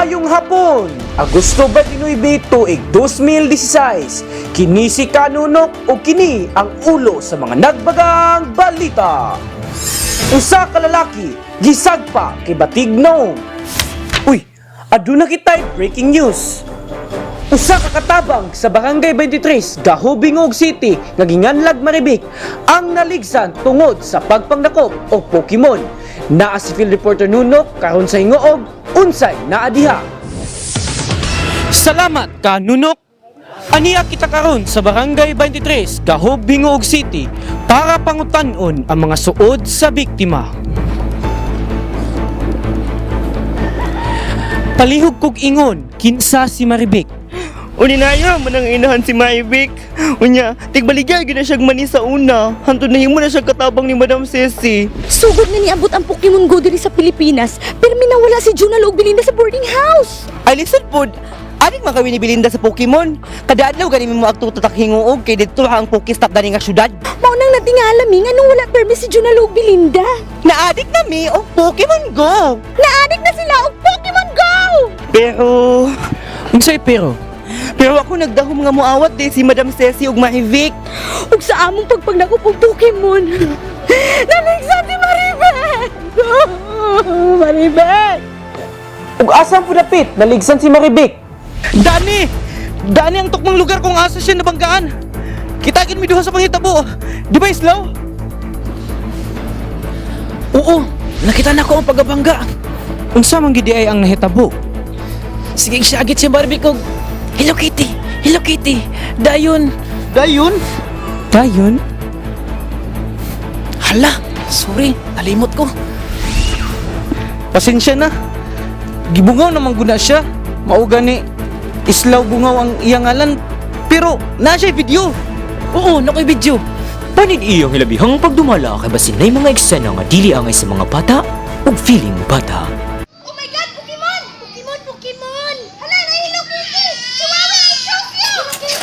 Maayong hapon, Agosto 29, tuig 2016. Kini si Kanunok o kini ang ulo sa mga nagbagang balita. Usa ka lalaki gisagpa kay batig noong. Uy, aduna kitay breaking news. Usa ka katabang sa Barangay 23, Gahobingog City, nga ginganlag Maribik, ang naligsan tungod sa pagpangnakop og Pokemon. Naa si field reporter Nunok karon sa Hingoog, unsay naa diha. Salamat ka Nunok. Aniya kita karon sa Barangay 23, Gahob, Gingoog City para pangutan-on ang mga suod sa biktima. Palihog kog ingon kinsa si Maribik. Uninaya man ang inahan si Maibik. Unya, tigbaligya gyud na siyag mani sa una. Hantod nahimo na siya katabang ni Madam Ceci. Sugod na niabot ang Pokemon Go diri sa Pilipinas, pero minawala si Junal ug Belinda sa boarding house. Ay listen pod. Adik man kami ni Belinda sa Pokemon. Kada adlaw gani mo agto tatak hinguog kay didto ang Pokestop dani nga syudad. Mao nang natingala mi nganong wala permi si Junal ug Belinda. Naadik na mi og Pokemon Go. Naadik na sila og Pokemon Go! Pero Unsay pero? Pero ako nagdahom nga moawat di si Madam Ceci ug Maivik. Ug sa among pagpagnakop og Pokemon, naligsan si Maribel! Maribel! Ug asa po dapit naligsan si Maribik? Dani! Dani ang tukmang lugar kung asa siya nabanggaan. Kitagin mi duha sa panghitabo. Di ba Islaw? Oo, nakita na ko ang pagabangga. Unsa man gid ay ang nahitabo? Sige siya agit si Barbie kog Hello Kitty, Hello Kitty. Dayon. Dayon? Dayon? Hala, sorry, nalimot ko. Pasensya na. Gibungaw naman guna siya. Mao gani Islaw Bungaw ang iyang ngalan. Pero naa siya video. Oo, nakoy video. Panid iyang hilabihang pagdumala kay basin nay mga eksena nga dili angay sa mga bata ug feeling bata. Oh my God! Pokemon! Pokemon! Pokemon! Hala! Na Hello Kitty! Chihuahua! I chose you! Hello Kitty!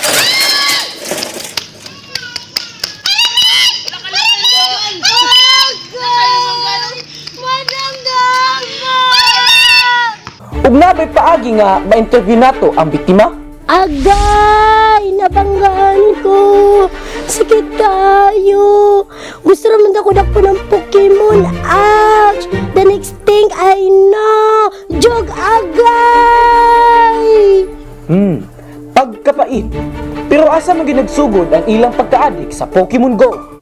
Ug nabay paagi nga ma-interview nato ang biktima? Agay! Nabanggaan ko! Sakit tayo! Gusto naman ako dakpo ng Pokemon! Ouch! The next thing I know! Jog agay! Pagkapait. Pero asa man ginagsugod ang ilang pagkaadik sa Pokemon Go?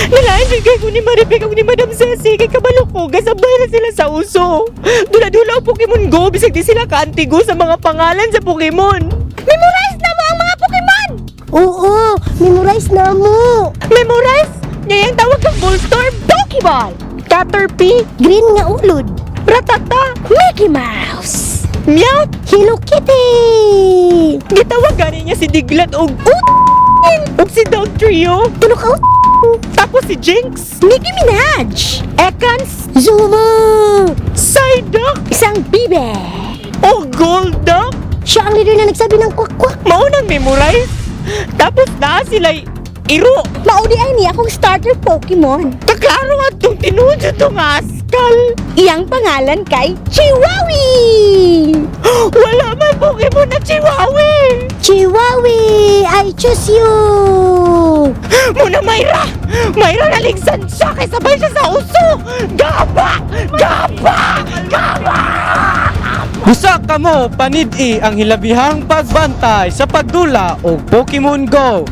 Nalain jud kay ko ni Maribik ug ni Madam Ceci kay kabalo ko gasabay na sila sa uso. Dula-dula ang Pokemon Go bisag di sila kaantigo sa mga pangalan sa Pokemon. Memorize na mo ang mga Pokemon! Oo! Memorize na mo! Memorize! Ngayang tawag kang Voltorb, Pokeball! Caterpie, Green nga ulod! Ratata, Mickey Mouse! Meowth. Hello Kitty! Gitawag gani niya si Diglett og ug si Dog Trio, Tulo ka tapos si Jinx, Nicki Minaj! Ekans, Zuma! Psyduck, Isang bibe! o Golduck. Siya ang leader na nagsabi ng kwak-kwak! Mao nang memorize. Tapos naa sila iro. Maudi ay niya akong starter Pokemon. Kaklaro nga itong tinuod itong askal. Iyang pangalan kay Chihuahua! Wala man Pokemon na Chihuahua! Chihuahua! I choose you! Muna Mayra! Mayra naligsan siya kay sabay siya sa uso! Gaba! Gaba! Gaba! Busa kamo panid-i ang hilabihang pagbantay sa pagdula og Pokemon Go.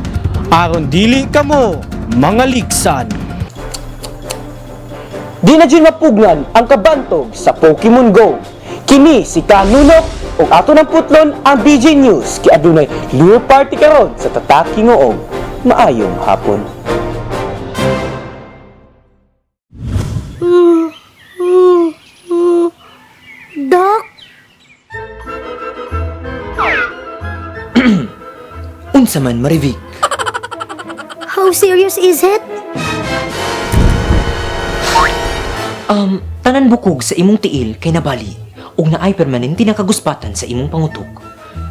Aron dili kamo mga ligsan. Di na jud mapugnan ang kabantog sa Pokemon Go. Kini si Kanunok ug ato ng putlon ang BJ News kay adunay lure party karon sa Tatak Hingoog. Maayong hapon. Doc? Unsa man Marivik? How serious is it? Tanan bukog sa imong tiil kay nabali ug naay permanente na kaguspatan sa imong pangutok.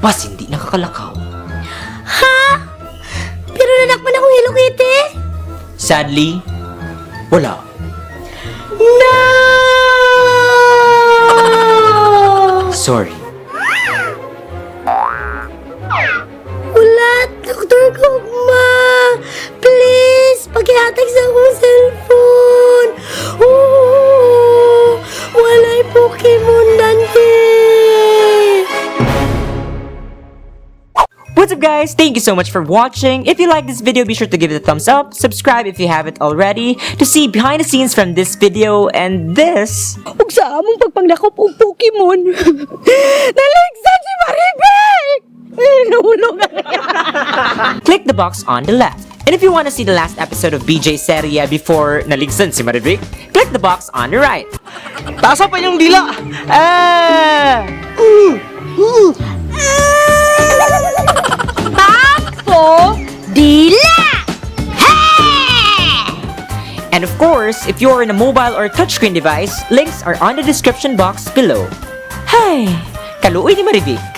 Basin di nakakalakaw. Pero nanakpan akong Hello Kitty! Sadly, wala. No! Sorry. What's up, guys? Thank you so much for watching. If you like this video, be sure to give it a thumbs up, subscribe if you haven't already, to see behind the scenes from this video and this. Ug sa among pagpanglakop og Pokemon. Naligsan si Maribek! Nahulog. Click the box on the left. And if you want to see the last episode of BJ Seria before naligsan si Marivic, click the box on the right. Taasa pa yung dila. Ah! Tapo dila! And of course, if you're in a mobile or touchscreen device, links are on the description box below. Hay! Kaluoy ni Marivic.